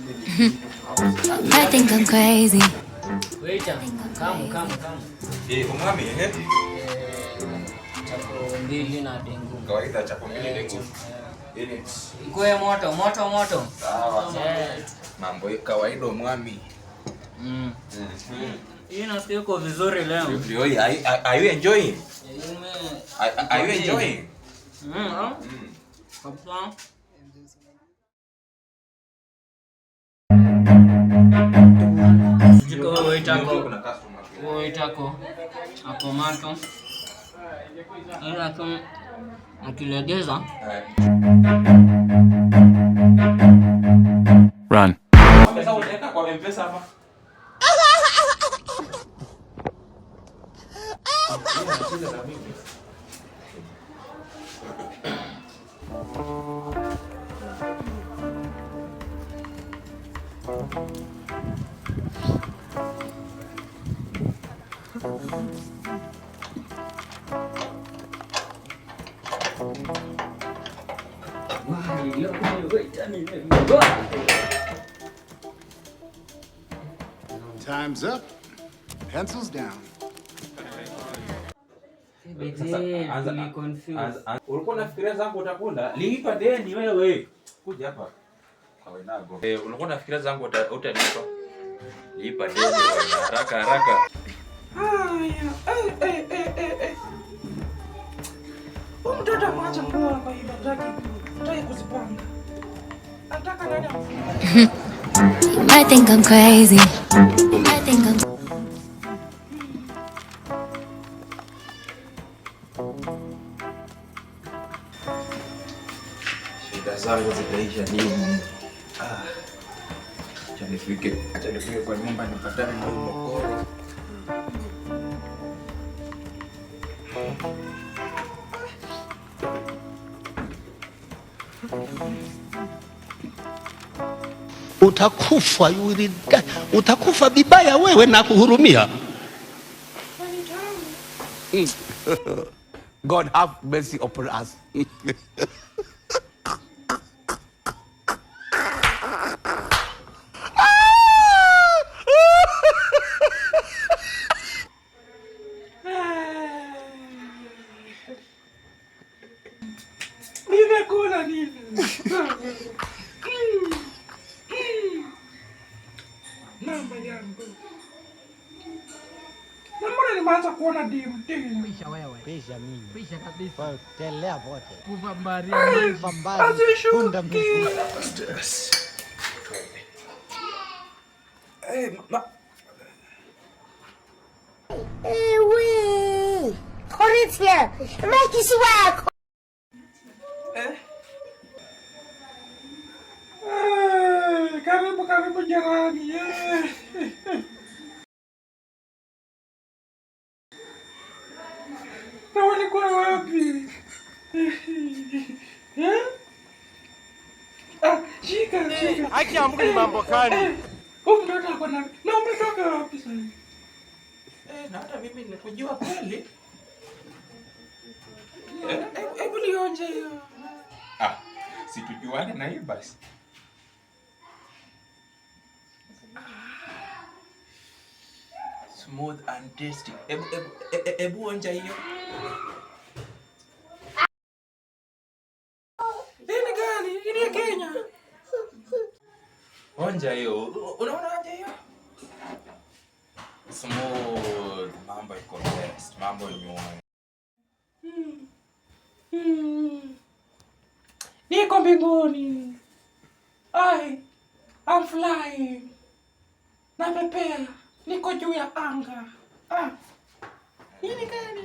I think I'm crazy. Waiter, come, come, come. Eh, umwami eh? Chapo mbili na dengu. Kawaida chapo mbili dengu. Ikuwe moto, moto, moto. Sawa. Mambo ya kawaida umwami. Hii nasikia iko vizuri leo. Ndio, are you enjoying? Are you enjoying? Kabisa. Sijui kama waiter ako- Kuna customer. waiter ako macho. Ila tu akilegeza Run. Pesa unaweka kwa M-Pesa hapa? Time's up. Pencils down. Ulikuwa unafikiria zangu utakula? Lipa deni wewe. Kuja hapa. Kawainago. Eh, ulikuwa unafikiria zangu utalipa? Lipa deni wewe, haraka haraka. Haya, Huyu mtoto ameacha nguo hapa hivi, hataki kuzipanga. Anataka nani amfungue? You might think I'm crazy. You might think I'm Shida zangu zitaisha lini? Acha nifike kwa nyumba nipatane na huyu mokoro. Utakufa, you will die. Utakufa vibaya wewe na kuhurumia. God have mercy upon us. Nimekula nini? Namba yangu. Na mbona nimeanza kuona dimu tena? Pisha wewe. Pisha mimi. Pisha kabisa. Telea pote. Azishuki. Eh, ma Ewe, Corinthians, make it work. Karibu karibu jirani. Na walikuwa wapi? Eh? Ah, shika, shika. Haki ya Mungu ni mambo gani? Huyu mtoto ako na umetoka wapi sasa? Na hata mimi nikujua kweli. Hebu nionje hiyo. Ah, situjuane na hii basi. Smooth and tasty. Ebu onja hiyo. Hii ni gani? Hii ni ya Kenya. Onja hiyo. Unaona onja hiyo? Smooth. Mambo iko best. Mambo nyuani. Niko mbinguni. Ai, I'm flying. Napepea. Niko juu ya anga. Ah. Hii ni gani?